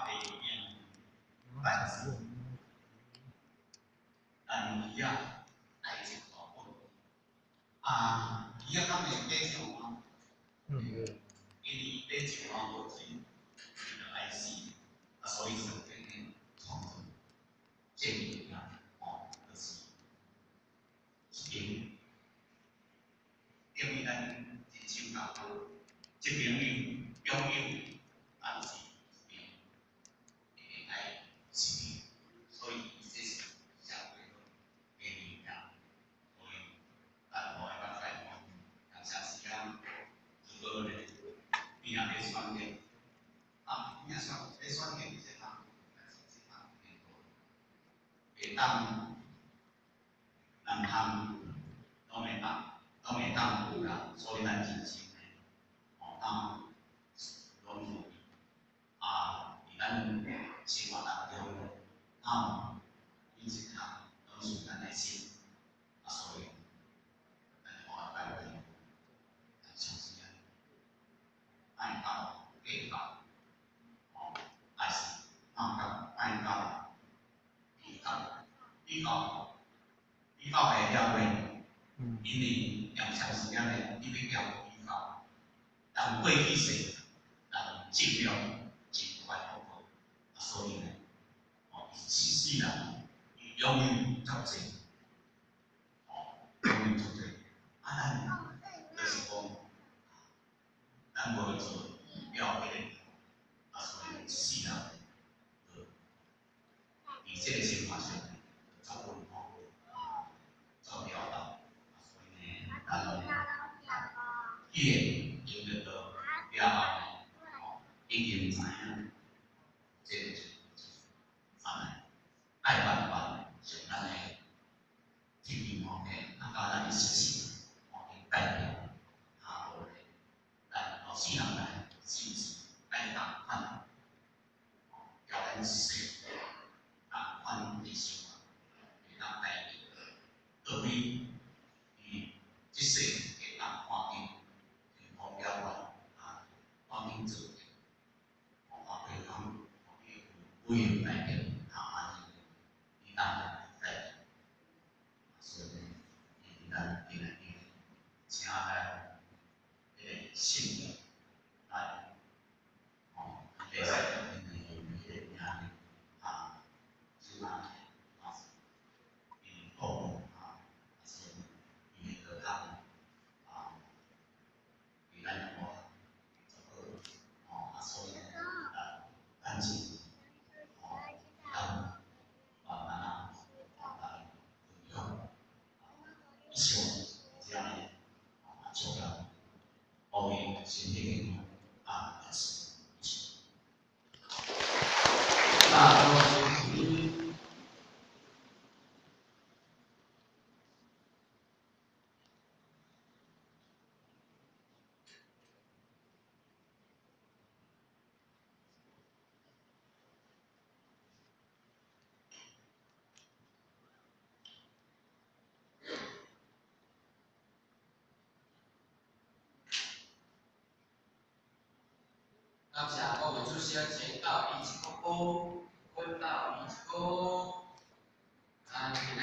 袂用，但是咱鱼仔愛食大本，啊，魚仔敢會買上啊？因為買上啊無錢，伊就愛死，啊，所以上帝呢創造這物件，吼，就是一邊等於咱人生共款，這朋友擁有，但是一邊會愛失去，所以這是社會的物件，所以咱予會目屎看，平常時間如果咧，你若欲選擇，啊，你若選欲選擇這項，但是這項變做會當兩項攏會當有啦，所以咱人生呢，吼當攏有啊，佇咱生活當中，當每一項攏屬咱的心，啊，所以咱予會拜會，咱常時間愛鬥計較，吼，還是愛鬥比較，比較，比較會了解。因為長長時間咧，你欲交比較，人過去世，人盡量盡快好好，啊，所以呢，哦，一世人伊擁有足濟，哦，擁有足濟，啊，咱就是講，咱無做了彼個，啊，所以一世人，就佇這個生活上，足困苦，足潦倒。咱既然經歷到了後呢，吼，已經知影，這就是咱愛慢慢將咱的天命吼，啊，佮咱的習性，吼，去改變，啊，無咧，咱後世人來是毋是愛仝款，吼，交咱一世仝款的生活，會當改變，倒位伊這世會當看見天空了遠，啊，趕緊做者，吼，啊，比如講，你有幾樣改變，啊，安呢，你當改變，所以呢，咱今日請咱彼個信仰來，吼，會使因為彼個名呢，啊，這馬啊，因父母啊，所以伊會通啊，比咱活足好，吼，啊，所以呢，啊，咱是吼，當慢慢啊，來分享，以上這樣呢，啊，祝咱各位身體健康，啊，也是以上。大多謝。感謝各位出席，請鬥伊一個歌，阮鬥伊一個。咱今日